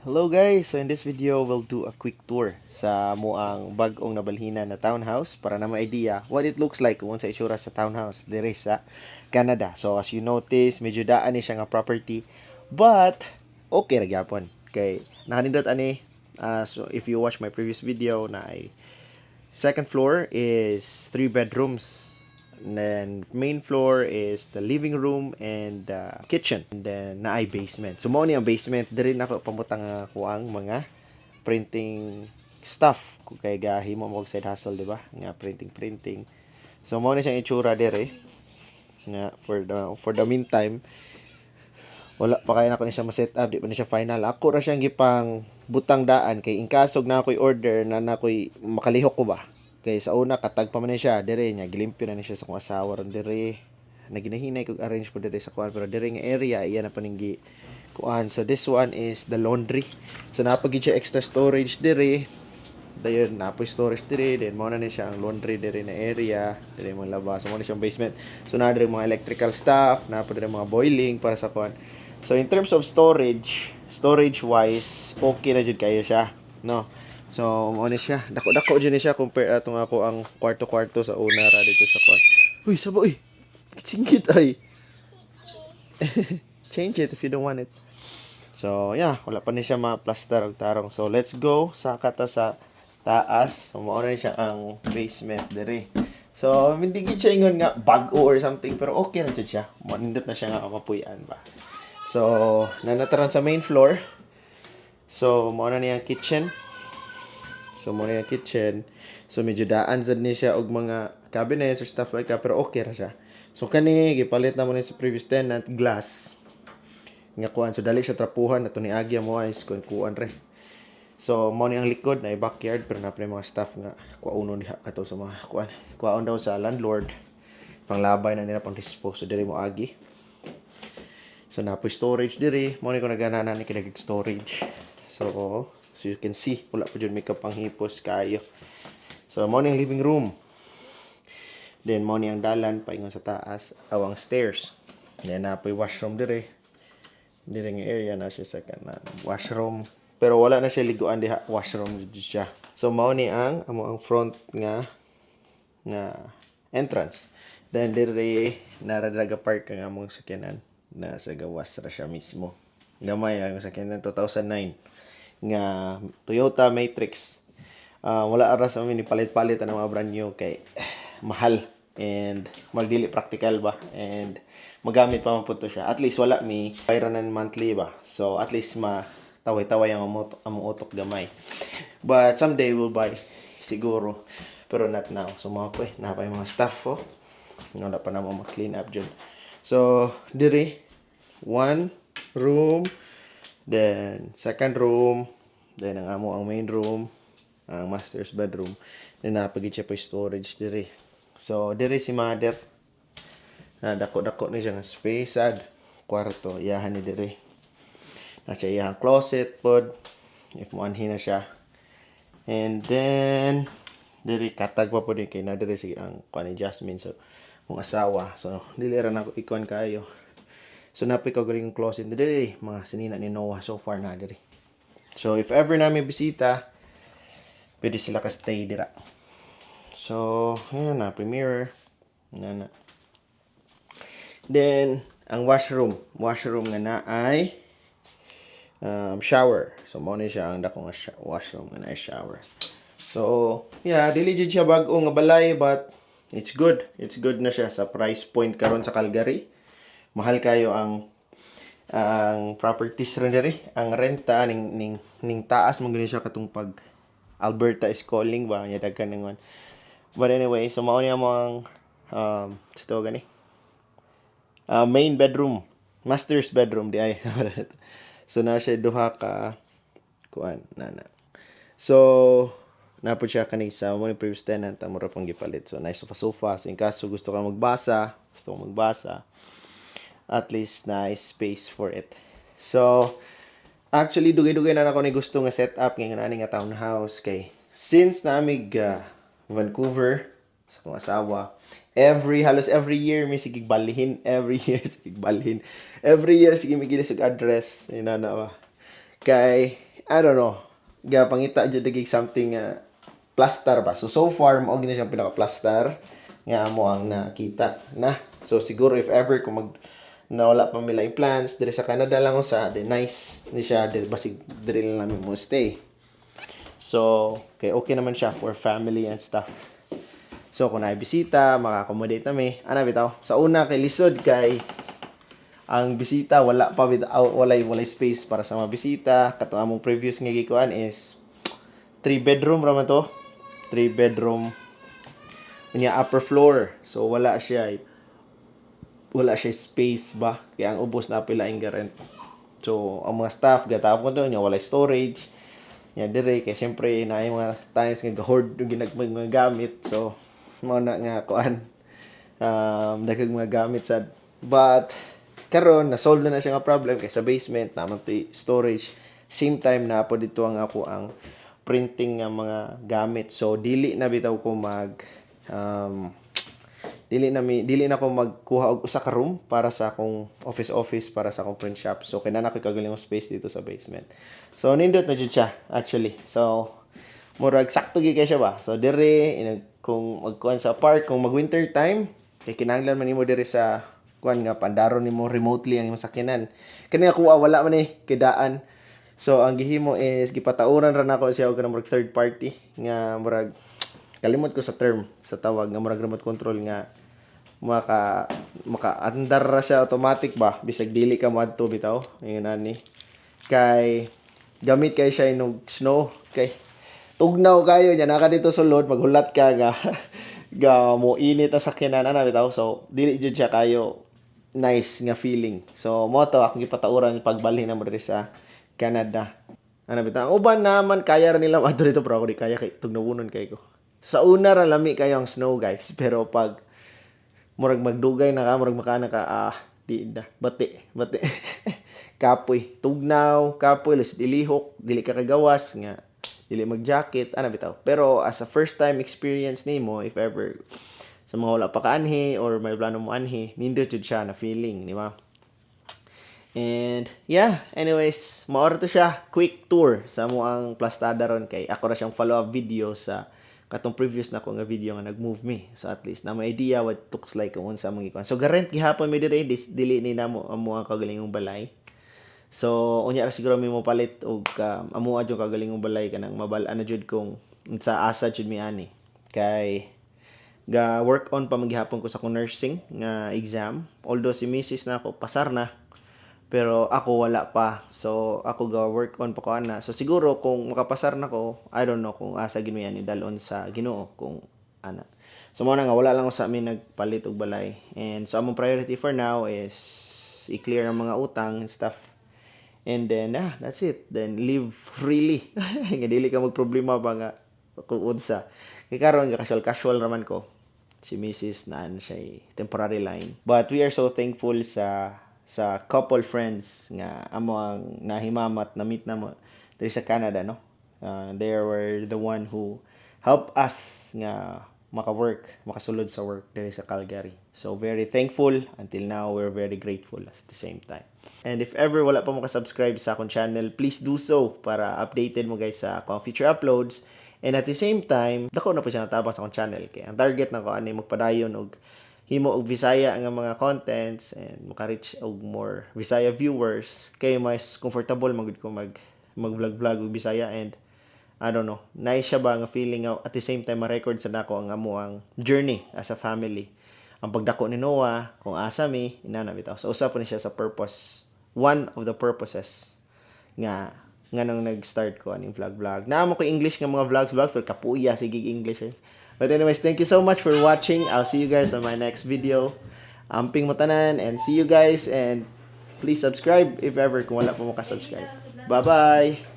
Hello guys! So in this video, we'll do a quick tour sa amoang bag-ong nabalhinan na townhouse para na ma-idea what it looks like kung sa itsura sa townhouse dire sa Canada. So as you notice, medyo daan ni siya nga property, but okay ra gyapon. Kay nakanindot ani, so if you watch my previous video na ay second floor is three bedrooms. And then main floor is the living room and kitchen. And then naay basement. So mao ni ang basement, diri nako pamutang nga kuang mga printing stuff. Kung kay gahimo mo og side hustle, di ba? Nga printing printing. So mao ni siyang itsura diri. Nga for the meantime, wala pa kaya nako ni siya ma-set up, di pa ni siya final. Ako ra siyang gipang butang daan kay in kaso na ako'y order na ako'y makalihok ko ba. Kay sa una katag pa man ni siya dire nya, gilimpyo na ni siya sa akong asawa ron dire. Naginahinay kog arrange po dire sa kuan, pero dire nga area iya na pa ning gi kuan. So this one is the laundry. So naa pa gid siya extra storage dire. Dayon naa poy storage dire, then mao na ni siya ang laundry dire na area, dire mga labas. So mao ni siyang basement. So naa dire mga electrical stuff, naa pa dire mga boiling para sa kuan. So in terms of storage, storage wise, okay na jud kayo siya, no? So mao ni siya. Dako-dako jud ni siya compare atong ako ang kwarto-kwarto sa una ra dito sa kuan. Uy, sabo uy. Singit ay. Change it if you don't want it. So, yeah, wala pa ni siya ma-plaster og tarong. So, let's go sa kata sa taas. So, mao na ni siya ang basement dire. So, hindi gid siya ingon nga bag-o or something, pero okay na jud siya. Manindot na siya nga kapapuy-an ba. So, naa na ta ron sa main floor. So, mao na niya ang kitchen. So, mao na ang kitchen. So, medyo daan sad ni siya og mga cabinets or stuff like that, pero okay ra siya. So, kani, gipalit na mo ni sa previous tenant, glass nga kuan, so dali siya trapuhan na to ni agya mo is kuan kuan re. So mao ni ang likod na backyard, pero naa pa mga staff nga kuaunon diha kato sa mga kuan, kuaon daw sa landlord, panglabay na nila, pang dispose. So diri mo agi. So naa poy storage diri. Mao ni ko nagana ni kay storage. So you can see wala pa jud may kapanghipos kayo. So mao ni ang living room. Then mao ni ang dalan paingon sa taas, awang stairs. Then naa poy washroom diri. Diri nga area na siya sa kanan washroom. Pero wala na siya liguan diha, washroom jud siya. So mao ni ang amo ang front nga entrance. Then diri nara park ang among sakyanan na sa gawas ra siya mismo. Gamay ang sakyanan, 2009 nga Toyota Matrix. Ah, wala ra sa amin ni palit-palit ang mga brand new kay mahal and magdili practical ba, and magamit pa man pud to siya. At least wala mi bayranan monthly ba. So at least ma taway-taway ang among utok gamay. But someday we'll buy siguro. Pero not now. So mga ko eh, naa pa yung mga staff oh. Wala pa namo ma-clean up dyan. So, diri, one room, then second room, then ang amo ang main room, ang master's bedroom. Then naa pa gid siya pa storage diri. So, diri si mother. Na dako-dako ni siya nga space ad kwarto iyahan ni diri. Na siya iyang closet pod if moanhi na siya. And then diri katag pa pod kay na diri si ang kuan ni Jasmine, so mong asawa. So dili ra nako ikuan kayo. So naa poy kaugalingong closet diri, mga sinina ni Noah so far na diri. So if ever na may bisita, pwede sila ka stay dira. So, ayan na, mirror. Na na. Then, ang washroom. Washroom nga na ay shower. So, mao ni siya ang dako nga washroom nga na ay shower. So, yeah, dili jud siya bag-o nga balay, but it's good. It's good na siya sa price point karon sa Calgary. Mahal kayo ang properties ron diri. Ang renta ning taas mo gani siya katong pag Alberta is calling ba nya daghan ng one. But anyway, so mao niya mo ang sa to gani. Main bedroom, master's bedroom di ay. So na siya duha ka kuan na na. So naa po siya kani sa mo ni previous tenant, amo ra pang gipalit. So nice sofa sofa. So in kaso gusto ka magbasa, gusto mo magbasa, at least nice space for it. So actually dugay-dugay na nako ni gusto nga setup nga ani nga townhouse kay since namig Vancouver sa akong asawa, every halos every year mi sige balhin, every year sige balhin, every year sige mi gilis og address inana ba kay I don't know. Ga pangita jud dagig something nga plaster ba. So so far mao gini siyang pinaka plaster nga amo ang nakita na. So siguro if ever kung mag nawala pa mila yung plans diri sa Canada lang usa, di nice ni siya diri, basig diri lang namin mo stay. So, okay naman siya for family and stuff. So, kung naay bisita, maka-accommodate nami. Ana bitaw. Sa una kay lisod kay ang bisita wala pa bitaw, walay space para sa mga bisita. Katong among previous nga gikuan is 3 bedroom ra man to. 3 bedroom. Unya upper floor. So wala siya space ba, kaya ang ubos na pila ang rent. So ang mga staff gatapon ko doon, walay storage. Nya dire kay siyempre naay mga times nga ga-hoard og ginagmay mga gamit. So mao na nga kuan, daghang mga gamit sad. But karon na solve na siya nga problem kay sa basement naman to'y storage. Same time na po dito ang ako ang printing nga mga gamit. So dili na bitaw ko mag dili na mi dili na ko magkuha og usa ka room para sa akong office office para sa akong print shop. So kay naa ko'y kaugalingong space dito sa basement. So nindot na jud siya actually. So murag sakto gyud kay siya ba. So dire kung magkuan sa park, kung mag winter time kay kinahanglan man nimo dire sa kuan nga pandaron nimo remotely ang imong sakyanan. Kani ako wala man eh kay daan. So ang gihimo is gipatauran ra nako siya og kanang murag third party nga murag, kalimot ko sa term sa tawag, nga murag remote control nga maka andar ra siya automatic ba, bisag dili ka moadto bitaw. Ingon ani kay gamit kay siya inog snow kay tugnaw kayo nya naka dito sulod, maghulat ka ga ga mo init ang sakyanan ana bitaw. So dili jud siya kayo nice nga feeling. So mo to akong gipatauran pagbalhin na mo diri sa Canada ana bitaw. Ang uban naman kaya ra nila adto dito, pero ako di kaya kay tugnawunon kay ko. Sa una ra lami kayo ang snow, guys, pero pag murag magdugay na ka, murag makana ka, ah, di na bati bati, kapoy, tugnaw, kapoy, lisod ilihok, dili ka kagawas nga dili mag-jacket ana bitaw. Pero as a first time experience nimo, if ever sa mga wala pa kaanhi or may plano mo anhi, nindot jud siya na feeling, di ba? And yeah, anyways, mao to siya, quick tour sa amo ang plastada ron kay ako ra siyang follow-up video sa katong previous na ko nga video nga nag-move me. So at least na may idea what it looks like kung unsa among gikuan. So garent gihapon mi dire, dili ni namo amo ang kagalingong balay. So unya ra siguro mi mo palit og amo jud kagalingong balay kanang mabal-an na jud kung unsa asa jud mi ani. Kay ga work on pa maghapon ko sa akong nursing nga exam. Although si Mrs. na ako pasar na, pero ako wala pa. So ako ga work on pa ko ana. So siguro kung makapasar na ko, I don't know kung asa gid mi ani, dalon sa Ginoo kung ana. So mo na nga wala lang sa amin nagpalit og balay. And so among priority for now is i-clear ang mga utang and stuff. And then, ah, that's it. Then, live freely. Nga dili ka magproblema ba nga kung unsa. Kay karon ga casual casual raman ko. Si Mrs. na ano siya eh, temporary line. But we are so thankful sa couple friends nga amo ang nahimamat na meet na mo diri sa Canada, no? They were the one who helped us nga maka-work, makasulod sa work diri sa Calgary. So very thankful until now, we're very grateful at the same time. And if ever wala pa mo ka-subscribe sa akong channel, please do so para updated mo guys sa akong future uploads. And at the same time, dako na po siya natabang sa akong channel kay ang target nako ani magpadayon og himo og Bisaya nga mga contents and maka-reach og more Bisaya viewers kay mas comfortable man gud ko mag vlog vlog og Bisaya. And I don't know, nice siya ba nga feeling nga at the same time ma-record sa nako ang amo ang journey as a family. Ang pagdako ni Noah, kung asa mi, inana bitaw. So usa po ni siya sa purpose, one of the purposes nga nung nag-start ko aning vlog vlog. Naamo ko English nga mga vlogs vlogs, pero kapuya sige English eh. But anyways, thank you so much for watching. I'll see you guys on my next video. Amping mo tanan and see you guys, and please subscribe if ever kung wala pa mo ka-subscribe. Bye-bye!